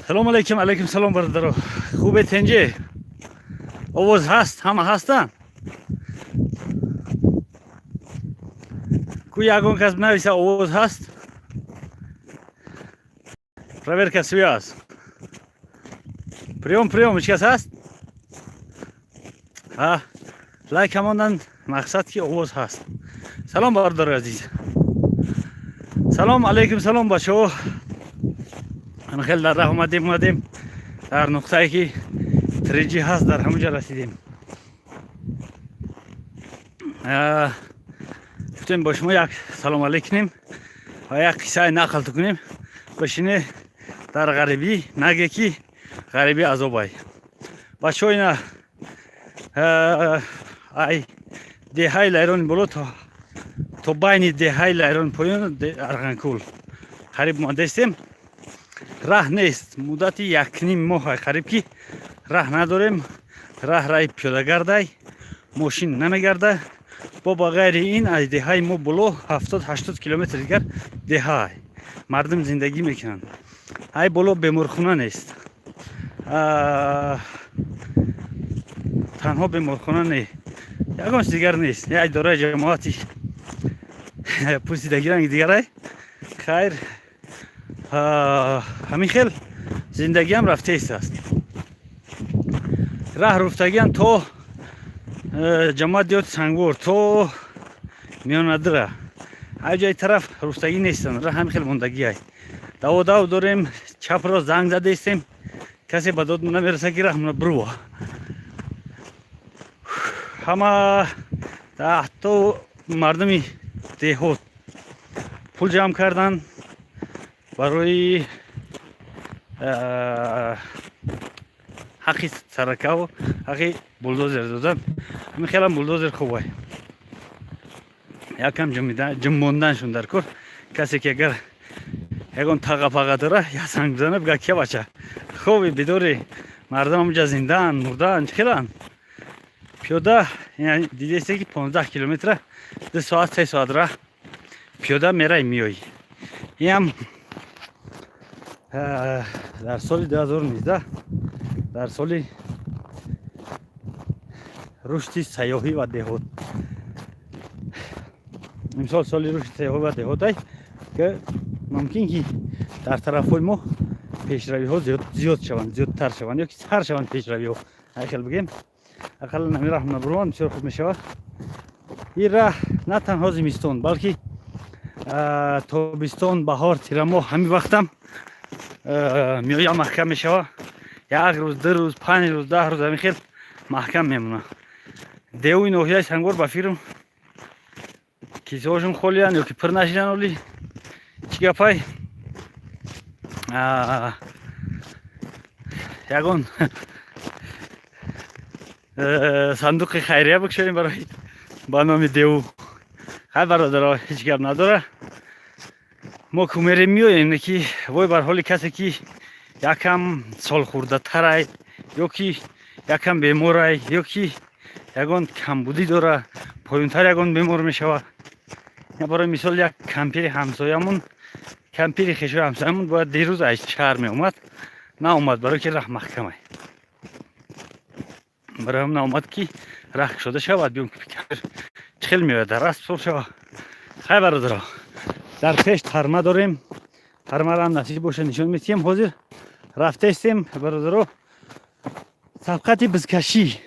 Салом алейкум, алейкум салом, бародаро. Хубе, тинҷе? Овоз ҳаст, ҳама ҳастанд? Ку ягон кас нависа, овоз ҳаст? Проверка связь. Приём, приём, ҳеч кас ҳаст? Ҳа, лайк ҳамондан, мақсад ки овоз ҳаст. Салом, бародари азиз. Салом алейкум, салом, бачаҳо. Ана хеле дар раҳ омадем, дар нуқтае ки 3G ҳаст, дар ҳамонҷа расидем. Гуфтем, бо шумо як салом алейк кунем ва як қиссаи нақл кунем. Бишине дар ғарибӣ, наге ки ғарибӣ азобай. Бачаҳо, ина ай деҳаи Лайрони боло то байни деҳаи Лайрони поён, Арғанкул, қариб мондастем. Раҳ нест, муддати 1,5 моҳ қариб ки раҳ надорем. Раҳ раҳи пиёдагардай, мошин намегарда. Бо ба ғайри ин, аз деҳаи мо боло 70-80 километр дигар деҳаай, мардум зиндагӣ мекунанд. Ай боло беморхона нест. Танҳо беморхона не, ягон чиз дигар нест. Як идораи ҷамоати пусидагиранги дигарай. Хайр, ҳамин хел зиндагиам рафтеист аст. Раҳ руфтагиам то ҷамоат диёти Сангвор, то Миёнадира, ҳар ҷои тараф руфтагӣ нестанд. Раҳ ҳамин хел мондагиай. Даводав дорем, чапро занг задаистем, касе ба дод намераса ки раҳмона бурва. Ҳама, ҳатто мардуми деҳот пул ҷамъ карданд барои ҳаққи саракаву ҳаққи булдозер додан. Ҳамин хелам булдозер хубай, якам ҷимбонданшон дар кор. Касе ки агар ягон тағапаға дора, я занг бизана, бига: «Кия, бача, хоби, бидори? Мардум ҳамҷа зиндаанд, мурдаанд, чӣ хеланд?» Пиёда дидесте ки 15 километра 2 соат, 3 соат раҳ пиёда мерай, меоӣ. Инам дар соли 2019, дар соли рушди сайёҳӣ ва деҳот. Имсол соли рушди сайёҳӣ ва деҳотай, ки мумкин ки дар тарафҳои мо пешравиҳо зиёд шаванд, зиёдтар шаванд ё ки сар шаванд пешравиҳо. Ай хел бигем, ақаллан ҳамин раҳ набурванд, бисёр хуб мешавад. Ин раҳ на танҳо зимистон, балки тобистон, баҳор, тирамоҳ, ҳамин вақтам меоя, маҳкам мешава. Як рӯз, 2 рӯз, 5 рӯз, 10 рӯз ҳамин хел маҳкам мемонад. Деҳуи ноҳияи Сангвор, ба фикрам, кисаҳошон холиянд ё ки пир нашидан. Оли чӣ гапай? Ягон сандуқи хайрия бикушоем барои ба номи деву. Хай, бародаро, ҳеҷ гап надора. Мо ку мерем, меоем, ки вой бар ҳоли касе ки якам солхӯрдатарай ё ки якам беморай, ё ки ягон камбудӣ дора, поёнтар ягон бемор мешавад. Барои мисол, як кампири ҳамсоямон, кампири хешои ҳамсоямон бояд дирӯз аз шаҳр меомад, наомад, барое ки раҳ маҳкамай. Барои ҳам наомад, ки раҳ кушода шавад. Биём, чӣ хел меояд, дар асп сур шава. Хай, бародаро, дар пеш тарма дорем. Тармаро насиб боша, нишон метиҳем. Ҳозир рафтаистем, бародаро, сабқати бизкашӣ.